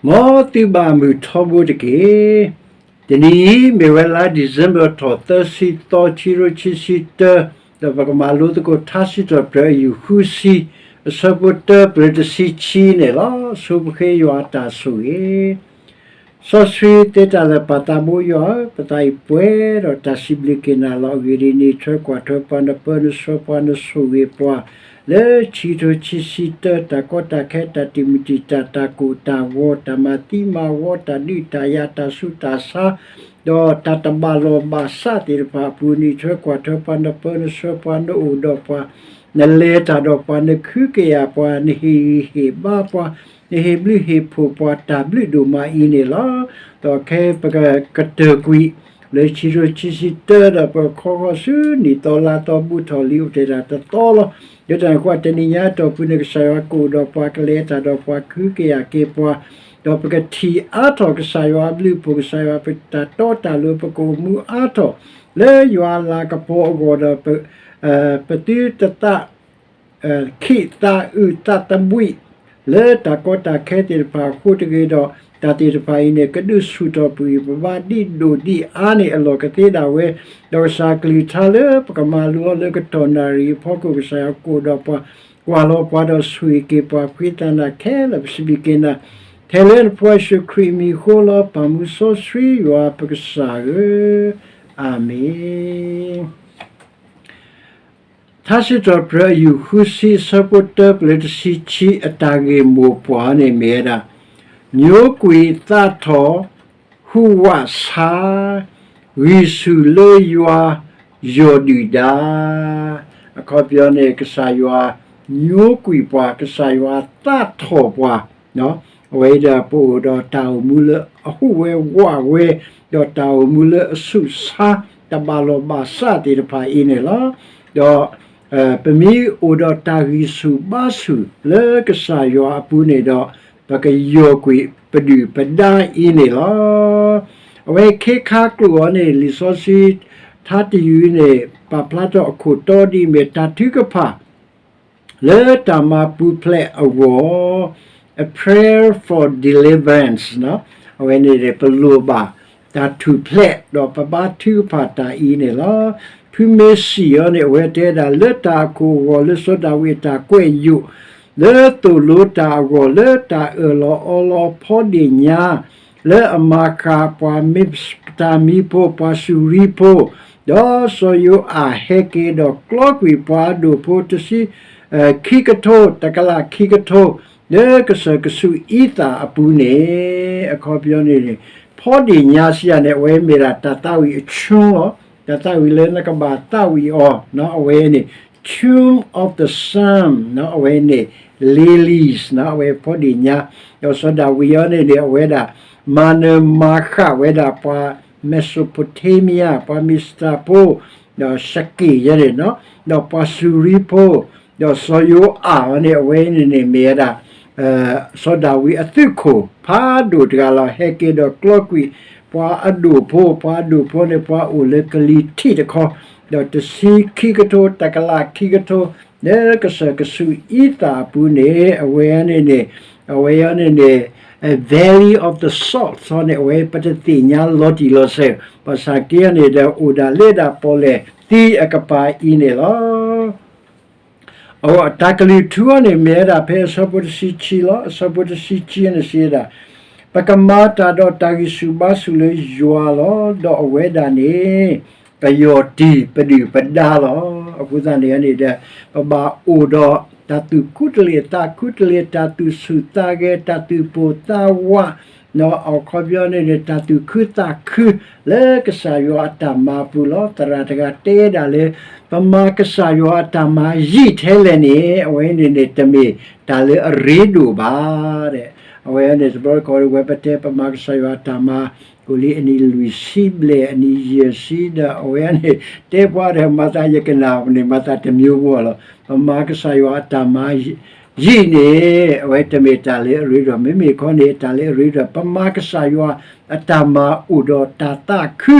မ်သုဘၣ်မုာ်ထီဘိတက့ၢ်. တနံၤအံၤ မ့ၢ်ဝဲလါ December ထီၣ်သၢဆံသီ ခံကထိခံဆံတၢ, ဒီးပကမၤလိသကိးထါစံးထီၣ်ပတြၢၤအယူၢ်ဃုဆံ အဆၢဖိတၢ ပတဆံခံန့ၣ်လီၤ. ဆိပဃ့ယွၤအတၢ်ဆိၣ်ဂ့ၤ စီဆှံသ့တၢ်လၢာ် ပၢ်သးဘိယွၤဧၢ, ပသးအံၤပှဲၤဒီးတၢ်စံးဘျုးက့ၤနၤလီၤ. အဂ့ၢ်ဒ်အံၤ, နအံးထွဲကွၢ်ထွဲပှၤ, နပၢနဆှၢပှၤ, နဆိၣ်ဂ့ၤပှၤ လၢခံကထိခံဆံတၢ, တၢ်ကီတၢ်ခဲ, တၢ်တံာ်မုၢ်တံာ်တာ်, တၢ်ကိၢ်တၢ်ဂီၤ, တၢ်မၤသံမၤဝီ, တၢ်ဒုးတၢ်ယၤ, တၢ်ဆူးတၢ်ဆါ, ဒီးတၢ်တဘၣ်လိာ်ဘၣ်စးသ့ၣ်တဖၣ်အပူၤ, နအံးထွဲကွၢ်ထွဲပှၤ, နပၢနဆှၢပှၤ, နအိၣ်ဒီးပှၤ, နလဲၤတၢ်ဒီးပှၤ, နခုကယာ်ပှၤ, နဟ့ၣ်ဂံၢ်ဟ့ၣ်ဘါပှၤ, နဟ့ၣ်ဘျုးဟ့ၣ်ဖှိၣ်ပှၤ, တၢ်ဘျုးဒိၣ်မးအံၤန့ၣ်လီၤ. ဒီးခဲပကကတၢၢ်ကွံာ် လၢခံကထိခံဆံတၢ ဒီးပကခီဃီဆူနံၣ်သီလါသီ ဘူးထီၣ်လံအိၣ်ထဲဒၣ်တသီလီၤ. လၢတၢ်န့ၣ်အဃိ တနံၤညါအတီၢ်ပူၤန့ၣ် ကစၢ်ယွၤကအိၣ်ဒီးပှၤ, ကလဲၤတၢ်ဒီးပှၤ, ခုကယာ်က့ၤပှၤ, ဒီးပကထံၣ်အါထီၣ်ကစၢ်ယွၤအဘျုးအဖှိၣ်, ကစၢ်ယွၤပတၢ်တီတၢ်လိၤ, ပကအိၣ်မူအါထီၣ် လၢယွၤအလၤကပီၤအဂီၢ်ဒီး ပသုတသး ခံးသးအုးသးသဘှံး လၢတၢ်ကီတၢ်ခဲသ့ၣ်တဖၣ်အဃိတဂ့ၤဒီး, တၢ်သ့ၣ်တဖၣ်အံၤန့ၣ် ကဒုးဆူၣ်ထီၣ်ကွံာ် ပဘၣ်ဒံးဒိၣ်ဒံးအါန့ၢ်အလီၢ်ကသ့ဒၣ်ဝဲ, ဒီးကစၢ်ကလုၢ်ကထါလၢပကမၤလိအီၤလၢကတီၢ်နၣ်ရံၣ်အဖီခိၣ် ကစၢ်ယွၤကအိၣ်ဒီးပှၤ, ကွၢ်လီၤပှၤဒီးဆိၣ်ဂ့ၤက့ၤပှၤ, ဖှံသးနၤခဲလၢာ် ပစံးဘျုးက့ၤနၤ, ထဲလၢနဖိယ့ၣ်ၡူးခရံာ်အမံၤအဃိလီၤ. ပၢ်မူစီဆှံယွၤပကစၢ်ဧၢ, အၤမ့ၣ်. ထါစံးထီၣ်ပတြၢၤအယူၢ်ဃုဆံ အဆၢဖိတၢ ပလၢတဆံခံ အတၢ်ဂ့ၢ်မိၢ်ပှၢ်န့ၣ်မ့ၢ်ဝဲဒၣ် ညိကွံာ်သးထီၣ်, ဟူးဝးဆါ, ဂံၢ်ဆူၣ်လၢယွၤ, ယီၢ်ဒုၣ်ဒါ. အခီပညီန့ၣ် ကစၢ်ယွၤညိကွံာ်ပှၤ, ကစၢ်ယွၤသးထီၣ်ပှၤ အဝဲအံၤဒီးပအိၣ်ဒီးတၢ်အိၣ်မူလၢအဟူးဝဲဝးဝဲ, ဒီးတၢ်အိၣ်မူလၢအဆူးဆါ, တၢ်ဘၣ်လိာ်ဘၣ်စးသ့ၣ်တဖၣ်အံၤန့ၣ်လီၤ. ဒီး ပမ့ၢ်အိၣ်ဒီးတၢ်ဂံၢ်ဆူၣ်ဘါဆူၣ်လၢကစၢ်ယွၤအပူၤန့ၣ်ဒီး, ပကယီၢ်ကွံာ်ပဒုၣ်ပဒါအံၤန့ၣ်လီၤ. အဝဲခဲခါကျိာ်အီၤန့ၣ် လံာ်စီဆှံထါတယုၢ်န့ၣ် ပာ်ဖျါထီၣ်အခိၣ်တီဒ်အမ့ၢ် တၢ်ထုကဖၣ် လၢတၢ်မၤပူၤဖျဲးအဂီၢ်, a prayer for deliverance အဝဲန့ၣ် ပလိၣ်ဘၣ်တၢ်ထူၣ်ဖျဲး ဒီးပဘၣ်ထုကဖၣ်တၢ်အံၤန့ၣ်လီၤ. ဖုမ့ၢ်စံးအီၤန့ၣ် အဝဲတဲဒၣ် လၢတၢ်အခိၣ်အဂီၢ် လၢစီၤဒၤဝံးအတၢ်ကွဲးယိာ်, လၢသိၣ်လိတၢ်အဂီၢ်, လၢတၢ်အၢၣ်လီၤအီလီၤဖီဒ့ၣ်ညါ, လၢအမၤဃာ်ပှၤမ့ၢ်တၢ်မံၤဖိ, ပှၤစူၤရံဖိ, ဒီးစီၤယိၤအၣ်ဟဲက့ၤဒီးကျီကွံာ်ပှၤအဒိၣ်ဖိတဆံ ခံကထိ တကလးခံကထိ လၢကစၢၢ်ကဆူးအံသၣ်အပူၤန့ၣ်, အခီပညီန့ၣ်န့ၣ် ဖီဒ့ၣ်ညါစံးယၤန့ၣ် အဝဲမ့ၢ်ဒၣ်တၢ်သးဝံၣ်အဆူလီၤ. တၢ်သးဝံၣ်လၢနကဘၣ်သးဝံၣ်အီၤ အဝဲန့ၣ် tomb of the sun အဝဲန့ၣ် lilies အဝဲဖီဒ့ၣ်ညါ, ဒီးစီၤဒၤဝံးအီၤန့ၣ်န့ၣ် အဝဲဒၣ် မၤနၢၤမၤဃာ်ဝဲဒၣ်ပှၤ Mesopotamia ပှၤမံၤစတၢ်ဖိ, ဒီးၡက့ၣ်ယဲန့ၣ်, ဒီးပှၤစူၤရံဖိ, ဒီးစီၤယိၤအၣ်အီၤန့ၣ် အဝဲန့ၣ်န့ၣ်မ့ၢ်ဝဲဒၣ် စီၤဒၤဝံးအသုးခိၣ်ဖးဒိၣ်တဂၤလီၤ. ဟဲက့ၤဒီးကျီကွံာ်ပှၤအဒိၣ်ဖိ, ပှၤအဒိၣ်ဖိန့ၣ် ပှၤအိၣ်လၢကလံၤထံးတခီ, ဒီးတဆံခံကထိ တကလးခံကထိ လၢကစၢၢ်ကဆူးအံသၣ်အပူၤန့ၣ် အဝဲန့ၣ်န့ၣ် အဝဲအံၤန့ၣ်န့ၣ် Valley of the Salt န့ၣ် အဝဲပတသ့ၣ်ညါလီၤတံၢ်လီၤဆဲး, ဘၣ်ဆၣ်က့န့ၣ်ဒီး အိၣ်ဒၣ်လၢဒၣ်ပီၣ်လဲၣ်သံအကပၤအံၤန့ၣ်လီၤ. အတၢ်ကလုၢ်ထူအီၤန့ၣ် မ့ၢ်ဝဲဒၣ်ဖဲအဆၢဖိတဆံခံလီၤ. အဆၢဖိတဆံခံန့ၣ်စံးဝဲဒၣ်, ပကမၤတၢ်ဒီးတၢ်ဂံၢ်ဆူၣ်ဘါဆူၣ်လၢယွၤလီၤ. ဒီးအဝဲဒၣ်န့ၣ် ကယီၢ်တံၢ်ပဒုၣ်ပဒါလီၤ. အဃိသတးန့ၣ်န့ၣ်ဒီး ပဘၣ်အိၣ်ဒီးတၢ်သူၣ်ခူတလ့ၢ်သးခူတလ့ၢ်, တၢ်သူၣ်ဆူၣ်သးဂဲၤ, တၢ်သူၣ်ပိၢ်သးဝး, အခီပညီန့ၣ်န့ၣ် တၢ်သူၣ်ခုသးခု လၢကစၢ်ယွၤအတၢ်မၤအပူၤလီၤ. သရၣ်တဂၤတဲဒၣ်လၢ ပမၤကစၢ်ယွၤအတၢ်မၤယံာ်ထဲလဲၣ်န့ၣ် အဝဲန့ၣ်န့ၣ် တမ့ၢ်တၢ်လၢအရ့ဒိၣ်ဘၣ် အဝဲန့ၣ် တဘျီတခီၣ်ဝဲပတဲ ပမၤကစၢ်ယွၤအတၢ်မၤ အိၣ်လံအနံၣ်လွံၢ်ဆံဘျဲၣ် အနံၣ်ယဲၢ်ဆံဒီး အဝဲန့ၣ် တဲပှၤဒီး မၤသးယကနၣ်န့ၣ် မၤသးတမံၤဘၣ်လီၤ. ပမၤကစၢ်ယွၤအတၢ်မၤ ယံာ်န့ၣ် အဝဲတမ့ၢ်တၢ်လၢအရ့ဒိၣ်, မ့မ့ၢ်ခီန့ၣ် တၢ်လၢအရ့ဒိၣ် ပမၤကစၢ်ယွၤအတၢ်မၤအိၣ်ဒီးတၢ်သးခု,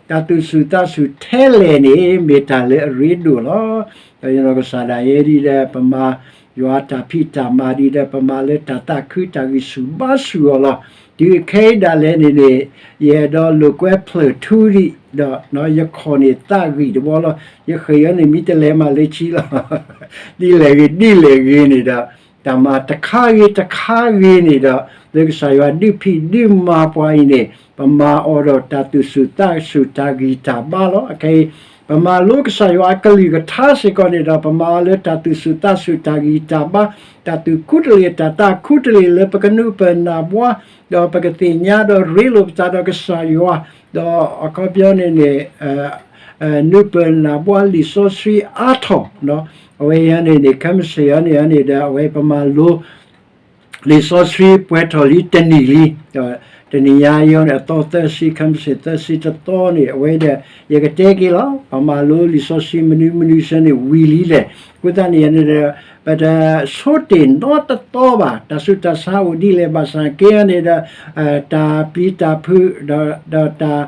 တၢ်သူၣ်ဆူၣ်သးဆူၣ်ထဲလဲၣ်န့ၣ် မ့ၢ်တၢ်လၢအရ့ဒိၣ်လီၤ. ဒီးယနီၢ်ကစၢ်ဒၣ်ယဲဒ်ဒီး ပမၤ ယွၤတၢ်ဖံးတၢ်မၤဒ်ဒီး ပမၤလၢတၢ်သးခုတၢ်ဂံၢ်ဆူၣ်ဘါဆူၣ်အီၤလီၤ. တုၤခဲအံၤဒၣ်လဲာ်န့ၣ်န့ၣ် ယအဲၣ်ဒိးလိာ်ကွဲဖျၢၣ်ထူဒံးဒီး ယခီၣ်န့ၣ်သးဂံၢ်တဘီလီၤ. ယဃ့ၢ်အီၤန့ၣ် မ့ၢ်တလဲၤမးလၢခံလီၤ. ဒ်လဲၣ်ဂ့ၤဒ်လဲၣ်ဂ့ၤန့ၣ်ဒီး တၢ်မၤတခါဂ့ၤတခါဂ့ၤန့ၣ်ဒီး လၢကစၢ်ယွၤဒုးဖံးဒုးမၤပှၤအံၤန့ၣ် ပမၤအီၤဒီးတၢ်သူၣ်ဆူၣ်သးဆူၣ်တၢ်ဂံၢ်တၢ်ဘါလီၤ. အခဲအံၤ ပမၤလိကစၢ်ယွၤအကလုၢ်ကထါစ့ၢ်ကီးန့ၣ်ဒီး ပမၤအီၤလၢတၢ်သူၣ်ဆူၣ်သးဆူၣ်တၢ်ဂံၢ်တၢ်ဘါ, တၢ်သူၣ်ခူတလ့ၢ် တၢ်သးခူတလ့ၢ်လၢပကနုာ်ပၢၢ်နၢ်ဘှါ, ဒီးပကသ့ၣ်ညါဒီးရ့လိာ်ပသးဒီးကစၢ်ယွၤ, ဒီးအခီပညီန့ၣ်န့ၣ် နုာ်ပၢၢ်နၢ်ဘှါလံာ်စီဆှံအါထီၣ်, အဝဲအံၤန့ၣ်န့ၣ် ခဲမုၢ်ဆ့ၣ်အံၤန့ၣ်န့ၣ်ဒီး အဝဲပမၤလိ လံာ်စီဆှံပှဲၤထီၣ်လံတနံၣ်လံ, တနံၣ်ညါအံၤန့ၣ် အသီသၢဆံ ခဲမုၢ်ဆ့ၣ်သၢဆံတသီန့ၣ် အဝဲဒီး ယကတဲက့ၤလီၤ. ပမၤလိလံာ်စီဆှံမနုၤမနုၤဆၢန့ၣ်ဝံၤလံလဲၣ်. အဃိသတးန့ၣ်န့ၣ်ဒီး ပတဆိတ့ၢ်နီတသီဘၣ်. တၢ်ဆူးတၢ်ဆါအိၣ်ဒ်လဲၣ်ဘၣ်ဆၣ်က့န့ၣ်ဒီး တၢ်ပျံၤတၢ်ဖုး ဒီးတၢ်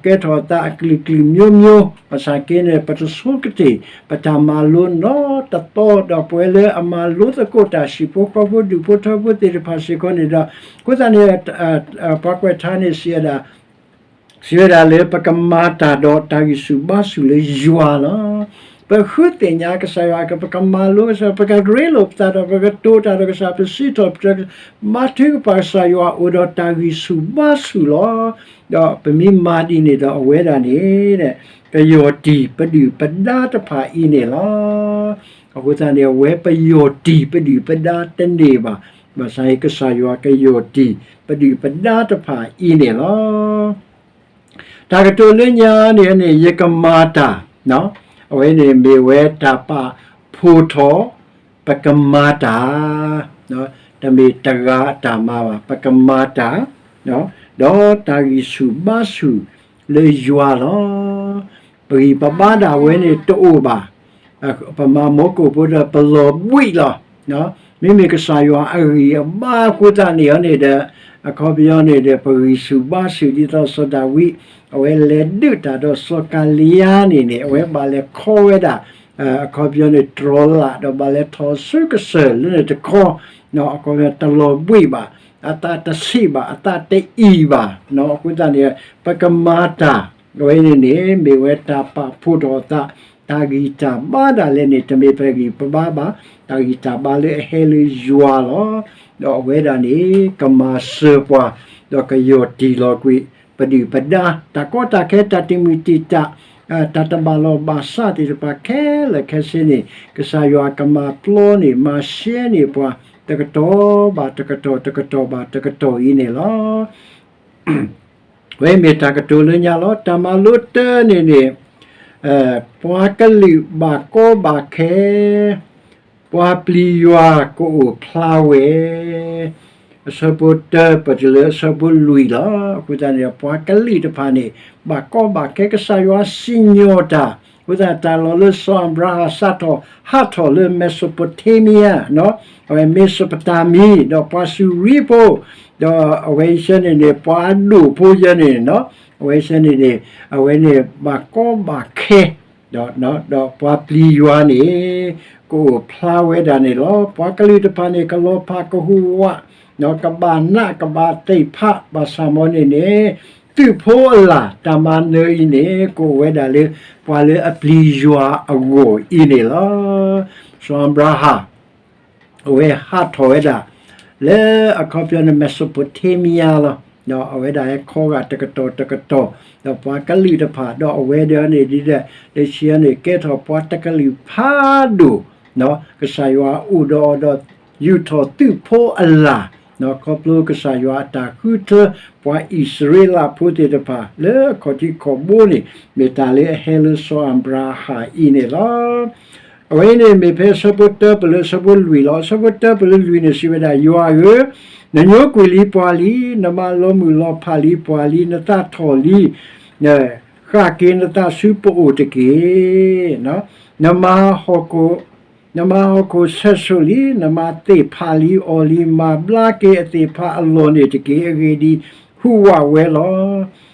ကဲထီၣ်အသးအကလုာ်ကလုာ်မျိုးမျိုး ဘၣ်ဆၣ်က့န့ၣ် ပတဆိကတ့ၢ် ပတၢ်မၤလိနီတသီ ဒီးပဝဲလၢအမၤလိသကိးတၢ် ဟံၣ်ဖိဃီဖိဒူၣ်ဖိထၢဖိသ့ၣ်တဖၣ်စ့ၢ်ကီးန့ၣ်ဒီး အဃိသတးန့ၣ် ပှၤကွဲးထါန့ၣ် စံးဝဲဒၣ် စံးဝဲဒၣ်လၢပကမၤတၢ်ဒီးတၢ်ဂံၢ်ဆူၣ်ဘါဆူၣ်လၢယွၤလီၤ. ပဃုသ့ၣ်ညါကစၢ်ယွၤ ပကမၤလိကစၢ် ပကရ့လိာ်ပသးဒီး ပကတိၤတၢ်ဒီးကစၢ် ပစံးထီၣ်ပတြၢၤ ဘါထုကဖၣ်ကစၢ်ယွၤအိၣ်ဒီးတၢ်ဂံၢ်ဆူၣ်ဘါဆူၣ်လီၤ. ဒီးပမ့ၢ်မၤဒ်န့ၣ်ဒီးအဝဲဒၣ်န့ၣ် ကယီၢ်တံၢ်ပဒုၣ်ပဒါတဖၣ်အံၤန့ၣ်လီၤ. အဃိသတးန့ၣ် အဝဲပယီၢ်တံၢ်ပဒုၣ်ပဒါတန့ၢ်ဘၣ်. ဘၣ်ဆၣ်အံၤ ကစၢ်ယွၤကယီၢ်တံၢ်ပဒုၣ်ပဒါတဖၣ်အံၤန့ၣ်လီၤ. တၢ်ကတိၤလၢညါန့ၣ်န့ၣ် ယကမၤတၢ်, အဝဲန့ၣ်မ့ၢ်ဝဲတၢ်ပာ်ဖှိၣ်ထီၣ် ပကမၤတၢ်, တမ့ၢ်တဂၤအတၢ်မၤဘၣ်, ပကမၤတၢ်, ဒီးတၢ်ဂံၢ်ဆူၣ်ဘါဆူၣ်လၢယွၤလီၤ. ပဂံၢ်ပဘါဒၣ်ဝဲန့ၣ်တအိၣ်ဘၣ်. ပမၤမူကိၣ်ဖိဒီးပလီၤဘှံးလီၤ. မ့မ့ၢ်ကစၢ်ယွၤအဂံၢ်အဘါအဃိသတးန့ၣ်န့ၣ်ဒီး အခီပညီန့ၣ်ဒီး ပဂံၢ်ဆူၣ်ဘါဆူၣ်ဒ်သိးစီၤဒၤဝံး အဝဲလဲၤဒုးတၢ်ဒီးစီၤကၤလံယါန့ၣ်န့ၣ် အဝဲဘၣ်လဲၤခီဝဲဒၣ် အခီပညီန့ၣ် တြီၤလၣ် ဒီးဘၣ်လဲၤထီၣ်ဆူကစၢၢ်လၢန့ၣ်တခီ, အခီပညီတလီၤဘှံးဘၣ်, အသးတဆံးဘၣ်, အသးတအံၣ်ဘၣ်. အဃိသတးန့ၣ် ပကမၤတၢ် အဝဲန့ၣ်န့ၣ် မ့ၢ်ဝဲတၢ်ပာ်ဖှိၣ်ထီၣ်အသး, တၢ်ဂံၢ်တၢ်ဘါဒၣ်လဲာ်န့ၣ် တမ့ၢ်ပဂံၢ်ပဘါဘၣ်, တၢ်ဂံၢ်တၢ်ဘါလၢအဟဲလၢယွၤလီၤ. ဒီးအဝဲဒၣ်န့ၣ် ကမၤစၢၤပှၤ, ဒီးကယီၢ်တံၢ်လီၤကွံာ် ပဒုၣ်ပဒါ, တၢ်ကီတၢ်ခဲ တၢ်တမုာ်တံာ်တာ်, တၢ်တဘၣ်လီၢ်ဘၣ်စးသ့ၣ်တဖၣ်ခဲလၢာ်ခဲဆ့န့ၣ် ကစၢ်ယွၤကမၤပျီန့ၢ် မၤရှဲန့ၢ်ပှၤ တကတီၢ်ဘၣ်တကတီၢ် တကတီၢ်ဘၣ်တကတီၢ်အံၤန့ၣ်လီၤ. ဝဲမ့ၢ်တၢ်ကတိၤလၢညါလီၤ. တၢ်မၤလိတၢန့ၣ်န့ၣ် ပှၤကလုာ်ဘၣ်ကီဘၣ်ခဲ, ပှၤပျံၤယွၤကအိၣ်ဖျါဝဲ, အဆၢဖိတၢပတုၤလၢအဆၢဖိလွံၢ်လီၤ. အဃိသတးန့ၣ် ပှၤကလုာ်တဖၣ်န့ၣ် ဘၣ်ကီဘၣ်ခဲ ကစၢ်ယွၤစံၣ်ညီၣ်တၢ်, အဃိသတးတၢ်လီၢ်လၢစီၤအၤဘြၤဟၣ်စးထီၣ် ဟးထီၣ်လၢ Mesopotamia အဝဲ မ့ၢ်စပတၢမံၤ ဒီးပှၤစူၤရံဖိ, ဒီးအဝဲအံၤဆၢန့ၣ်န့ၣ် ပှၤအဒိၣ်ဖိယဲန့ၣ်, အဝဲအံၤဆၢန့ၣ်န့ၣ် အဝဲန့ၣ်ဘၣ်ကီဘၣ်ခဲ ဒီးပှၤပျံၤယွၤန့ၣ် ကအိၣ်ဖျါဝဲဒၣ်န့ၣ်လီၤ. ပှၤကလုာ်တဖၣ်န့ၣ် ကလီၤဖးကဟူးဝး, ကဘၣ်နးကဘၣ်သ့ၣ်ဖး ဘၣ်ဆၣ်မ်န့ၣ်န့ၣ် သုးဖိအလၢ်တၢ်မၤနၢၤအံၤန့ၣ် ကအိၣ်ဝဲဒၣ်လၢ ပှၤလၢအပျံၤယွၤအဂီၢ်အံၤန့ၣ်လီၤ. စီၤအၤဘြၤဟၣ် အဝဲဟးထီၣ်ဝဲဒၣ် လၢအခီပညီန့ၣ် Mesopotamia လီၤ. ဒီးအဝဲဒၣ်ဟဲခီဂာ်တကတီၢ်တကတီၢ်, ဒီးပှၤကလုာ်တဖၣ် ဒီးအဝဲဒၣ်န့ၣ်ဒ်လဲၣ် လၢခံန့ၣ် ကဲထီၣ်ပှၤတကလုာ်ဖးဒိၣ်, ကစၢ်ယွၤအိၣ်ဒီးအီၤဒီး ယူာ်ထီၣ်သုးဖိအလၢ်, ခီဖျိကစၢ်ယွၤအတၢ်ဃုထၢ ပှၤအံၣ်စရ့လးဖိသ့ၣ်တဖၣ် လၢအခီၣ်ထံးခီၣ်ဘိန့ၣ် မ့ၢ်တၢ်လၢအဟဲလၢစီၤအၤဘြၤဟၣ်အံၤန့ၣ်လီၤ. အဝဲအံၤန့ၣ် မ့ၢ်ဖဲအဆၢဖိတၢပတုၤလၢအဆၢဖိလွံၢ်လီၤ. အဆၢဖိတၢပတုၤလၢလွံၢ်န့ၣ် စံးဝဲဒၣ်, ယွၤဧၢ, နညိကွံာ်လံပှၤလံ, နမၤလီၤမုၢ်လီၤဖးလံပှၤလံ, နသးထီၣ်လံ, ဃၣ်က့ၤနသးဆူပအိၣ်တက့ၢ်. နမၤဟီၣ်ခိၣ် နမၤဟီၣ်ခိၣ်ဆၢဆိၣ်လံ, နမၤသ့ၣ်ဖးလံအီၤလံ, မၤဘျါက့ၤအသ့ၣ်ဖးအလီၢ်န့ၣ်တက့ၢ်. အဂ့ၢ်ဒ်အံၤ, ဟူးဝးဝဲလီၤ.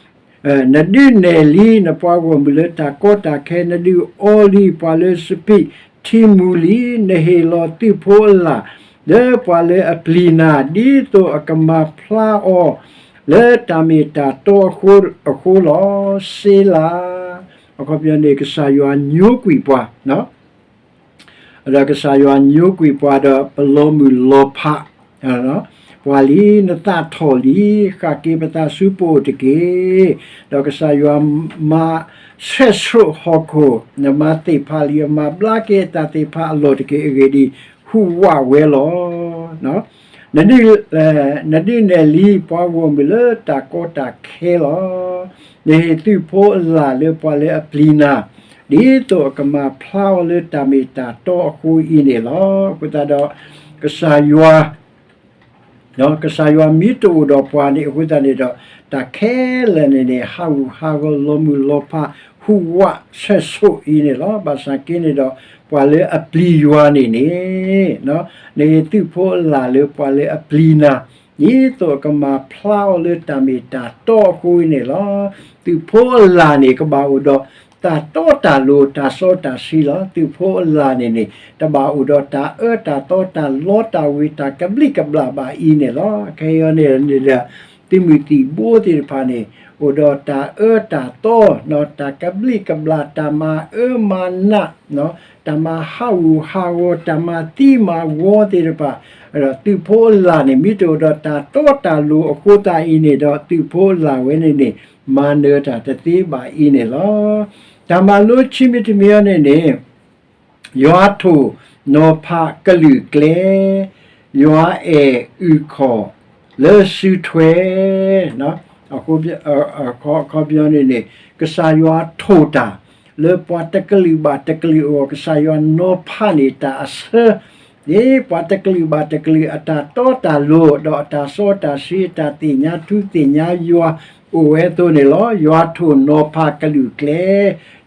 နဒုးနဲၣ်လံနပှၤဂီၢ်မုၢ်လၢတၢ်ကီတၢ်ခဲ, နဒုးအီလံပှၤလၢစပံး ထံမူလံ, နဟ့ၣ်လီၤသုးဖိအလၣ်လၢပှၤလၢအပျံၤနၤ, ဒ်သိးအကမၤဖျါအီၤလၢတၢ်မ့ၢ်တၢ်တီအဃိ, အဃိလီၤ. စ့လၤ. အခီပညီန့ၣ် ကစၢ်ယွၤညိကွံာ်ပှၤ ဒီးကစၢ်ယွၤညိကွံာ်ပှၤဒီးပလီၤမုၢ်လီၤဖး ပှၤလံ, နသးထီၣ်လံ, ဃၣ်က့ၤပသးဆူပအိၣ်တက့ၢ်. ဒီးကစၢ်ယွၤမၤဆဲးဆိးဟီၣ်ခိၣ်, နမၤသ့ၣ်ဖးလံ, အမၤဘျါက့ၤအတၢ်သ့ၣ်ဖးအလီၢ်တက့ၢ်. အဂ့ၢ်ဒ်အံၤ, ဟူးဝးဝဲလီၤ. နဒုးနဲၣ်လံပှၤဂီၢ်မုၢ်လၢတၢ်ကီတၢ်ခဲလီၤ. နဟ့ၣ်သုးဖိအလၣ်လၢပှၤလၢအပျံၤနၤ, ဒ်သိးအကမၤဖျါအီၤလၢတၢ်မ့ၢ်တၢ်တီအဃိအံၤန့ၣ်လီၤ. အဃိသတးဒီး ကစၢ်ယွၤ ကစၢ်ယွၤမ့ၢ်တအိၣ်ဒီးပှၤန့ၣ် အဃိသတးန့ၣ်ဒီး တၢ်ခဲလၢာ်န့ၣ်န့ၣ် ဟးဂူာ်ဟးဂီၤ လီၤမုၢ်လီၤဖး ဟူးဝးဆဲးဆိးအံၤန့ၣ်လီၤ. ဘၣ်ဆၣ်က့န့ၣ်ဒီး ပှၤလၢအပျံၤယွၤန့ၣ်န့ၣ် နဟ့ၣ်သုးဖိအလၣ်လၢပှၤလၢအပျံၤနၤ, ဒ်သိးအကမၤဖျါအီၤလၢတၢ်မ့ၢ်တၢ်တီအဃိအံၤန့ၣ်လီၤ. သုးဖိအလၣ်န့ၣ် ကဘၣ်အိၣ်ဒီးတၢ်တီတၢ်လိၤ တၢ်စီတၢ်ဆှံလီၤ. သုးဖိအလၣ်န့ၣ်န့ၣ် တဘၣ်အိၣ်ဒီးတၢ်အၢတၢ်သီ တၢ်လီတၢ်ဝ့ၤ တၢ်ကဘျံးကဘျၣ်ဘၣ်အံၤန့ၣ်လီၤ. ခဲအံၤန့ၣ်န့ၣ်ဒီး သုးမုၢ်သံၣ်ဘိသ့ၣ်တဖၣ်န့ၣ် အိၣ်ဒီးတၢ်အၢတၢ်သီ တၢ်ကဘျံးကဘျၣ် တၢ်မၤအၢမၤနး တၢ်မၤဟးဂူာ်ဟးဂီၤ တၢ်မၤသံမၤဝီသ့ၣ်တဖၣ်, ဒီးသုးဖိအလၣ်န့ၣ် မ့ၢ်တအိၣ်ဒီးတၢ်တီတၢ်လိၤအဃိသတးအံၤန့ၣ်ဒီး သုးဖိအလၣ်ဝဲန့ၣ်န့ၣ် မၤနၢၤတၢ်တသ့ဘၣ်အံၤန့ၣ်လီၤ. တၢ်မၤလိခံမံၤတမံၤအံၤန့ၣ်န့ၣ် ယွၤထိၣ်နီၤဖးကလုာ်ကျဲ, ယွၤအဲၣ်အုၣ်ခီၣ်လၢစုထွဲ, အခီပညီန့ၣ်န့ၣ် ကစၢ်ယွၤထိၣ်တၢ် လၢပှၤတကလုာ်ဘၣ်တကလုာ်အဂီၢ် ကစၢ်ယွၤနီၤဖးန့ၢ်တၢ်အဆၢ, ဒ်ပှၤတကလုာ်ဘၣ်တကလုာ်အတၢ်တီတၢ်လိၤ ဒီးအတၢ်စီတၢ်ဆှံ အတၢ်သ့ၣ်ညါထူသ့ၣ်ညါယွၤ အိၣ်ဝဲအသိးန့ၣ်လီၤ. ယွၤထိၣ်နီၤဖးကလုာ်ကျဲ,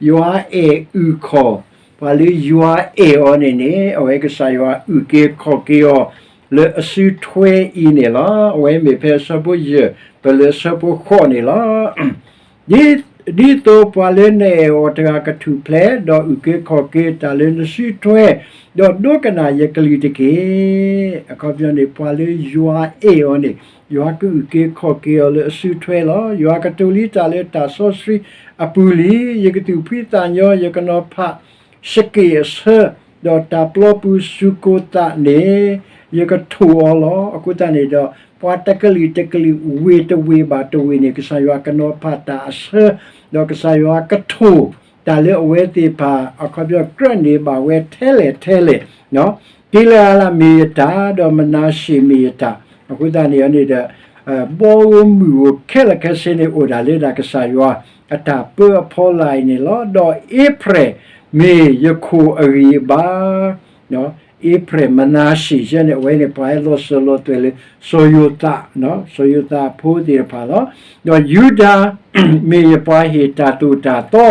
ယွၤအဲၣ်အုၣ်ခီၣ်, ပှၤလၢယွၤအဲၣ်အီၤန့ၣ်န့ၣ် အဝဲကစၢ်ယွၤအုၣ်က့ၤခီၣ်က့ၤအီၤ လၢအစုထွဲအံၤန့ၣ်လီၤ. အဝဲမ့ၢ်ဖဲအဆၢဖိယဲၢ် ပလၢအဆၢဖိဃိးန့ၣ်လီၤ. ဒ်သိးပှၤလၢနအဲၣ်အီၤတဂၤကထူၣ်ဖျဲး ဒီးအုၣ်က့ၤခီၣ်က့ၤတၢ်လၢနစုထွဲ, ဒီးဒိကနၣ်ယကလုၢ်တက့ၢ်. အခီပညီန့ၣ် ပှၤလၢယွၤအဲၣ်အီၤန့ၣ် ယွၤကအုၣ်က့ၤခီၣ်က့ၤအီၤလၢအစုထွဲလီၤ. ယွၤကတိၤလံတၢ်လၢတၢ်စီဆှံအပူၤလံ, ယကသူၣ်ဖှံသးညီ ယကနီၤဖး စက့ၢ်အဆၢ, ဒီးတၢ်ပျီပူၤစူၢ်ကိၢ်သးန့ၣ် ယကထိၣ်အီၤလီၤ. အဃိသတးန့ၣ်ဒီး ပှၤတကလုာ်တကလုာ် ဝ့ၢ်တဝ့ၢ်ဘၣ်တဝ့ၢ်န့ၣ် ကစၢ်ယွၤကနီၤဖးတၢ်အဆၢ, ဒီးကစၢ်ယွၤကထိၣ်တၢ်လၢအဝဲသ့ၣ်တဖၣ် အခီပညီကြၢးန့ၢ်ဘၣ်ဝဲထဲလဲၣ်ထဲလဲၣ်, ကံလၤအၤဒ်မ့ၢ်ယတၢ်, ဒီးမနၤၡ့ၣ်မ့ၢ်ယတၢ်. အဃိသတးန့ၣ်န့ၣ်ဒီး ဘီဧိၤမုၢ်ဧိၤခဲလၢာ်ခဲဆ့န့ၣ် အိၣ်ဒၣ်လၢဒၣ်ကစၢ်ယွၤအတၢ်ပၢအဖီလာ်အံၤန့ၣ်လီၤ. ဒီးအ့ဖြဲၣ်မ့ၢ်ယခိၣ်အဂံၢ်အဘါ, အ့ဖြဲၣ် မနၤၡ့ၣ်ယဲန့ၣ် အဝဲန့ၣ်ပှၤဟဲလီၤစၢၤလီၤသွဲၣ်လၢ စီၤယိၤသး, စီၤယိၤသးအဖိသ့ၣ်တဖၣ်လီၤ. ဒီးယူဒၤမ့ၢ်ယပှၤဟ့ၣ်တၢ်သိၣ်တၢ်သီ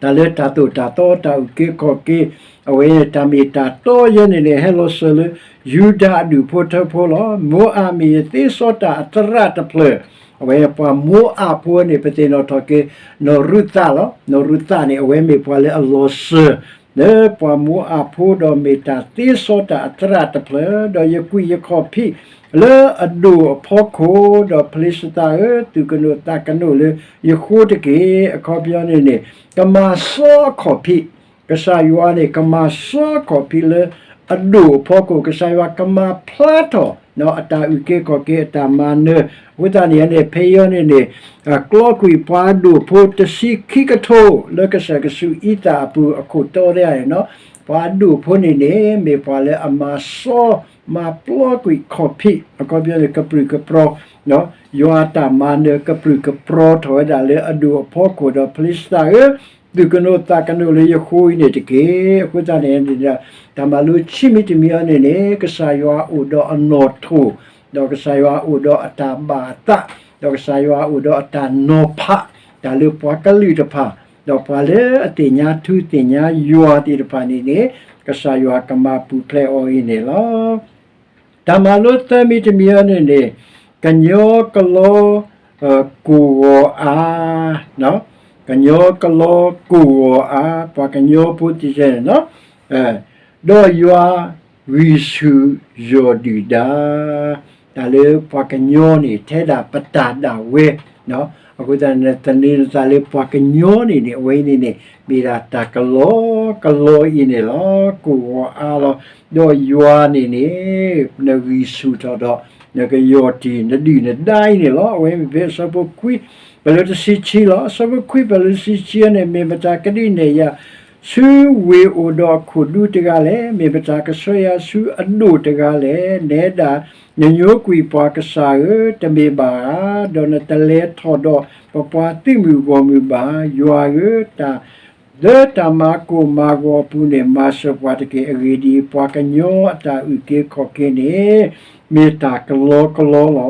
တၢ်လၢတၢ်သိၣ်တၢ်သီ တၢ်အုၣ်က့ၤခီၣ်က့ၤ အဝဲတၢ်မ့ၢ်တၢ်တီယဲန့ၣ်န့ၣ် ဟဲလီၤစၢၤလၢ ယူဒၤအဒူၣ်ဖိထၢဖိလီၤ. မိၤအၤမ့ၢ်ယသ့စီတၢ်အသရၣ်တဖျၢၣ်, အဝဲပှၤမိၤအၤဖိန့ၣ် ပသ့ၣ်နီၣ်ထီၣ်က့ၤ နီၢ်ရူၤသးလီၤ. နီၢ်ရူၤသးန့ၣ် အဝဲမ့ၢ်ပှၤလၢအလီၤစၢၤ လၢပှၤမိၤအၤဖိဒီးမ့ၢ်တၢ်သ့စီတၢ်အသရၣ်တဖျၢၣ်, ဒီးယကွံာ်ယခီၣ်ဖံးလၢအဒိၣ်အဖီခိၣ်, ဒီးဖလ့ၡသးဧၢ, သူၣ်ကနိးသးကနိးလၢယဃိတက့ၢ်. အခီပညီန့ၣ်န့ၣ် ကမၤစီအခီၣ်ဖံး, ကစၢ်ယွၤန့ၣ် ကမၤစီအခီၣ်ဖံးလၢအဒိၣ်အဖီခိၣ်, ကစၢ်ယွၤကမၤဖျါထီၣ် အတၢ်အုၣ်က့ၤခီၣ်က့ၤအတၢ်မၤနၢၤ, အဃိသတးန့ၣ်န့ၣ် ဖဲအံၤန့ၣ်န့ၣ် ကျီကွံာ်ပှၤဒိၣ်ဖိတဆံခံကထိ လၢကစၢၢ်ကဆူးအံသၣ်အပူၤအခိၣ်တီတဂၤန့ၣ်လီၤ. ပှၤဒိၣ်ဖိန့ၣ်န့ၣ် မ့ၢ်ပှၤလၢအမၤစီ မၤပျီကွံာ်ခီၣ်ဖံး, အခီပညီန့ၣ် ကပြုၢ်ကပြီၤ ယွၤအတၢ်မၤနၢၤ ကပြုၢ်ကပြီၤထီၣ်ဝဲဒၣ်လၢအဒိၣ်အဖီခိၣ်, ဒီးဖလ့ၡသးဧၢ, သူၣ်ကနိးသးကနိးလၢယဃိအံၤန့ၣ်တက့ၢ်. အဃိသတးန့ၣ် တၢ်မၤလိခံမံၤတမံၤအံၤန့ၣ်န့ၣ် ကစၢ်ယွၤအိၣ်ဒီးအနီၣ်ထိၣ်, ဒီးကစၢ်ယွၤအိၣ်ဒီးအတၢ်ဘၣ်အသး, ဒီးကစၢ်ယွၤအိၣ်ဒီးအတၢ်နီၤဖး တၢ်လၢပှၤကလုာ်တဖၣ်, ဒီးပှၤလၢအသ့ၣ်ညါထူသ့ၣ်ညါယွၤသ့ၣ်တဖၣ်န့ၣ်န့ၣ် ကစၢ်ယွၤကမၤပူၤဖျဲးအီၤအံၤန့ၣ်လီၤ. တၢ်မၤလိသၢမံၤတမံၤအံၤန့ၣ်န့ၣ် ကညီကလီ ကိၢ်ဂီၤအါ, ကညီကလီကိၢ်ဂီၤအါ, ပှၤကညီဖိသ့ၣ်တဖၣ်န့ၣ်လီၤ. ဒီးယွၤဂံၢ်ဆူၣ်ယီၢ်ဒုၣ်ဒါ, တၢ်လၢပှၤကညီန့ၣ် ထဲဒၣ်ပတၢ်ဒၣ်ဝဲ, အဃိသတးန့ၣ် သန့ၤနသးလၢပှၤကညီန့ၣ်န့ၣ် အဝဲအံၤန့ၣ်န့ၣ် မ့ၢ်ဒၣ်တၢ်ကလီကလီအံၤန့ၣ်လီၤ. ကိၢ်ဂီၤအါလီၤ. ဒီးယွၤန့ၣ်န့ၣ် နဂံၢ်ဆူၣ်ထီၣ်ဒီး နကယီၢ်တံၢ်နဒုၣ်နဒါအံၤန့ၣ်လီၤ. အဝဲမ့ၢ်ဖဲအဆၢဖိခွံ ပလၢတဆံဆံလီၤ. အဆၢဖိခွံ ပလၢတဆံဆံန့ၣ် မ့ၢ်မတၤကဒုးနဲၣ်ယၤ ဆူဝ့ၢ်အိၣ်ဒီးအခိၣ်ဒူတဂၤလဲၣ်. မ့ၢ်မတၤကဆှၢယၤဆူအဒိၣ်တဂၤလဲၣ်. နဲဒၣ် နညိကွံာ်ပှၤကစၢ်ဧၢ, တမ့ၢ်ဘၣ်ဧါ. ဒီးနတလဲၤထီၣ်ဒီးပပှၤသုးမုၢ်ဂီၢ်မုၢ်ဘၣ်. ယွၤဧၢ, တၢ် လၢတၢ်မၤကိၢ်မၤဂီၤအပူၤန့ၣ် မၤစၢၤပှၤတက့ၢ်. အဂ့ၢ်ဒ်အံၤ, ပှၤကညီအတၢ်အုၣ်က့ၤခီၣ်က့ၤန့ၣ် မ့ၢ်တၢ်ကလီကလီလီၤ.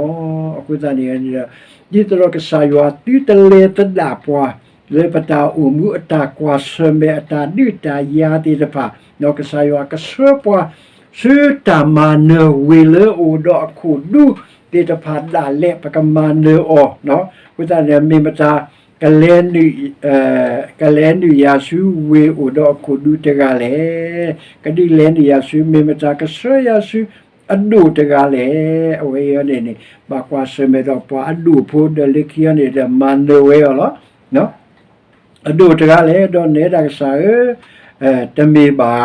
အဃိသတးန့ၣ် ဒ်သိးဒီးကစၢ်ယွၤသုတလဲၤသဒၣ်ပှၤ လၢပတၢ်အိၣ်မူအတၢ်ကွၢ်ဆၢၣ်မဲာ်အတၢ်ဒုးတၢ်ယၤသ့ၣ်တဖၣ်, ဒီးကစၢ်ယွၤကဆှၢပှၤ ဆူတၢ်မၤနၢၤဝ့ၢ်လၢအအိၣ်ဒီးအခိၣ်ဒူသ့ၣ်တဖၣ်ဒၣ်လဲာ် ပကမၤနၢၤအီၤ. အဃိသတးန့ၣ် မ့ၢ်မတၤ ကလဲၤနုာ် ကလဲၤနုာ်ယၤဆူဝ့ၢ်အိၣ်ဒီးအခိၣ်ဒူတဂၤလဲၣ်. ကဒုးလဲၤနုာ်ယၤဆူ မ့ၢ်မတၤကဆှၢယၤဆူအဒိၣ်တဂၤလဲၣ်. အဝဲအံၤန့ၣ်န့ၣ် ဘၣ်ကွၢ်ဆၢၣ်မဲာ်ဒီးပှၤအဒိၣ်ဖိ ဒီးလၢခံအံၤန့ၣ်ဒီး မၤနၢၤဝဲအီၤလီၤ. အဒိၣ်တဂၤလဲၣ်. ဒီးနဲဒၣ်ကစၢ်ဧၢ, တမ့ၢ်ဘၣ်ဧါ.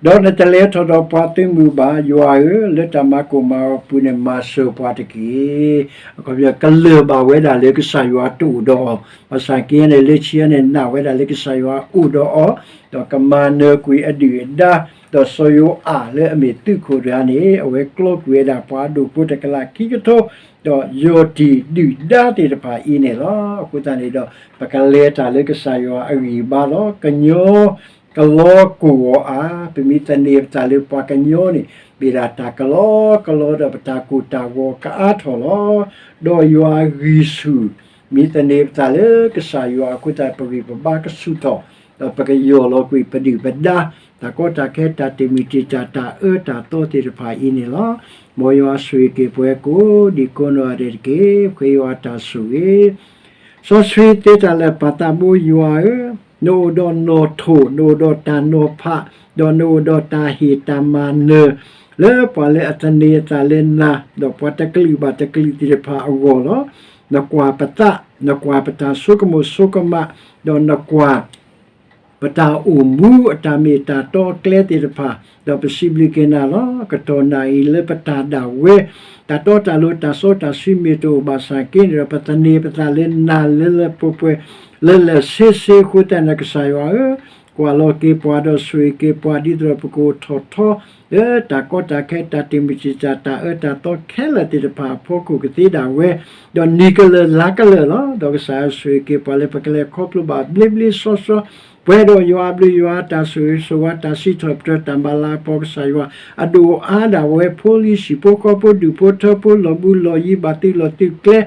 ဒီးနတလဲၤထီၣ်ဒီးပှၤသုးမုၢ်ဘၣ်. ယွၤဧၢ, လၢတၢ်မၤကိၢ်မၤဂီၤအပူၤန့ၣ် မၤစၢၤပှၤတက့ၢ်. အခီပညီ ကလၢၢ်ဘၣ်ဝဲဒၣ်လၢကစၢ်ယွၤတအိၣ်ဒီးအီၤ, ဘၣ်ဆၣ်က့န့ၣ် လၢခံန့ၣ် နာ်ဝဲဒၣ်လၢကစၢ်ယွၤအိၣ်ဒီးအီၤ, ဒီးကမၤနၢၤကွံာ်အဒုၣ်အဒါ, ဒီးစီၤယိၤအၤလၢအမ့ၢ်သုးခိၣ်တဂၤန့ၣ် အဝဲကျီကွံာ်ဝဲဒၣ်ပှၤအဒိၣ်ဖိတကလးခံကထိ, ဒီးယီၢ်တံၢ်ဒုၣ်ဒါသ့ၣ်တဖၣ်အံၤန့ၣ်လီၤ. အဃိသတးန့ၣ်ဒီး ပကလဲၤတၢ်လၢကစၢ်ယွၤအဂံၢ်ဘါလီၤ. ကညီ ကလီကိၢ်ဂီၤအါ, ပမ့ၢ်သန့ၤပသးလၢပှၤကညီန့ၣ် မ့ၢ်ဒၣ်တၢ်ကလီကလီဒီးပတၢ်ကိၢ်တၢ်ဂီၤကအါထီၣ်လီၤ. ဒီးယွၤဂံၢ်ဆူၣ်, မ့ၢ်သန့ၤပသးလၢကစၢ်ယွၤအဃိသတး ပဂံၢ်ပဘါကဆူၣ်ထီၣ်, ဒီးပကယီၢ်လီၤကွံာ်ပဒုၣ်ပဒါ, တၢ်ကီတၢ်ခဲ တၢ်တမုာ်တံာ်တာ် တၢ်အၢတၢ်သီသ့ၣ်တဖၣ်အံၤန့ၣ်လီၤ. မ်ယွၤဆိၣ်ဂ့ၤက့ၤပှၤကိးဒံကိးနီၢ်ဂၤဒဲးတက့ၢ်. ပဃ့ယွၤတၢ်ဆိၣ်ဂ့ၤ စီဆှံသ့တၢ်လၢာ်ပၢ်သးဘိယွၤဧၢ, နအိၣ်ဒီးနီၣ်ထိၣ်, နအိၣ်ဒီးတၢ်နီၤဖး, ဒီးနအိၣ်ဒီးတၢ်ဟ့ၣ်တၢ်မၤနၢၤ လၢပှၤလၢအသန့ၤအသးလၢနၤ, ဒီးပှၤတကလုာ်ဘၣ်တကလုာ်သ့ၣ်တဖၣ်အဂီၢ်လီၤ. နကွၢ်ပသး, နကွၢ်ပတၢ်ဆိကမိၣ်ဆိကမး, ဒီးနကွၢ် ပတၢ်အိၣ်မူအတၢ်မ့ၢ်တၢ်တီအကျဲသ့ၣ်တဖၣ်, ဒီးပစံးဘျုးက့ၤနၤလီၤ. ကတီၢ်နၢ်အံၤလၢပတၢ်ဒၣ်ဝဲ, တၢ်တီတၢ်လိၤ တၢ်စီတၢ်ဆှံမ့ၢ်တအိၣ်ဘၣ်ဆၣ်က့န့ၣ်ဒီး ပသန့ၤပသးလၢနၤလၢလၢပှဲၤပှဲၤ လၢလၢဆ့ဆ့အဃိသတးန့ၣ် ကစၢ်ယွၤဧၢ, ကွၢ်လီၤက့ၤပှၤဒီးဆိၣ်ဂ့ၤက့ၤပှၤ ဒ်သိးဒီးပကအိၣ်ထီၣ်ထီ လၢတၢ်ကီတၢ်ခဲ တၢ်တမုာ်တံာ်တာ် တၢ်အၢတၢ်သီခဲလၢာ်သ့ၣ်တဖၣ်အဖီခိၣ်ကသ့ဒၣ်ဝဲ, ဒီးနံၤကလၢာ်လါကလၢာ်လီၤ. ဒီးကစၢ်ယွၤဆိၣ်ဂ့ၤက့ၤပှၤလၢပကလဲၤခီဖျိဘၣ်ဘျ့ဘျ့ဆှီဆှီ, ပှဲၤဒီးယွၤအဘျုးယွၤအတၢ်ဆိၣ်ဂ့ၤဆိၣ်ဝါ တၢ်စံးထီၣ်ပတြၢၤ တၢ်မၤလၤကပီၤ ကစၢ်ယွၤအဒိၣ်အါဒၣ်ဝဲ ဖိလံၤ ဟံၣ်ဖိဃီဖိ ဒူၣ်ဖိထၢဖိ လီၢ်ဘူးလီၢ်ယံၤ ဘၣ်သုးလီၢ်သုးကျဲ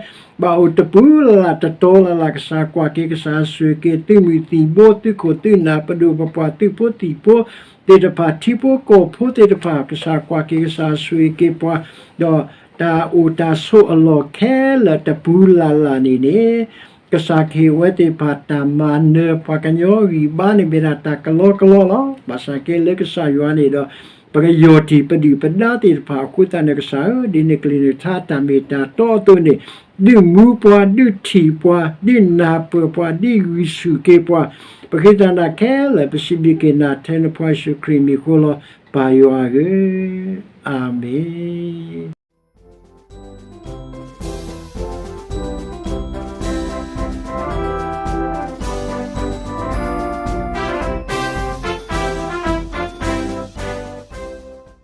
ဘၣ်အိၣ်တပူၤလၢ်လၢ် တတီၤလၢ်လၢ် ကစၢ်ကွၢ်က့ၤ ကစၢ်ဆိၣ်ဂ့ၤက့ၤ သုးမုၢ်သံၣ်ဘိ သုးခိၣ်သုးနၢ် ပဒိၣ်ပပှၢ်သုးဖိသံၣ်ဖိသ့ၣ်တဖၣ် ထံဖိကီၢ်ဖိသ့ၣ်တဖၣ် ကစၢ်ကွၢ်က့ၤ ကစၢ်ဆိၣ်ဂ့ၤက့ၤပှၤ, ဒီးတၢ်အိၣ်တၢ်ဆိးအလီၢ်ခဲလၢာ်တပူၤလၢ်လၢ်န့ၣ်န့ၣ် ကစၢ်ကဟ့ၣ်ဝဲသ့ၣ်တဖၣ်တၢ်မၤနၢၤ ပှၤကညီဂံၢ်ဘါန့ၣ် မ့ၢ်ဒၣ်တၢ်ကလီကလီလီၤ. ဘၣ်ဆၣ်က့လၢကစၢ်ယွၤန့ၣ်ဒီး ပကယီၢ်တံၢ်ပဒုၣ်ပဒါသ့ၣ်တဖၣ်အဃိသတးန့ၣ် ကစၢ်ဧၢ, ဒ်နကလုၢ်နကထါတၢ်မ့ၢ်တၢ်တီအသိးန့ၣ် ဒုးမူပှၤ ဒုးထံၣ်ပှၤ ဒုးနၢ်ပၢၢ်ပှၤ ဒုးဂံၢ်ဆူၣ်က့ၤပှၤ, ပဃ့တၢ်နၤခဲလၢာ် ပစံးဘျုးက့ၤနၤ ထဲနဖိယ့ၣ်ၡူးခရံာ်မံၤအဃိလီၤ ပၢ်ယွၤဧၢ, အၤမ့ၣ်.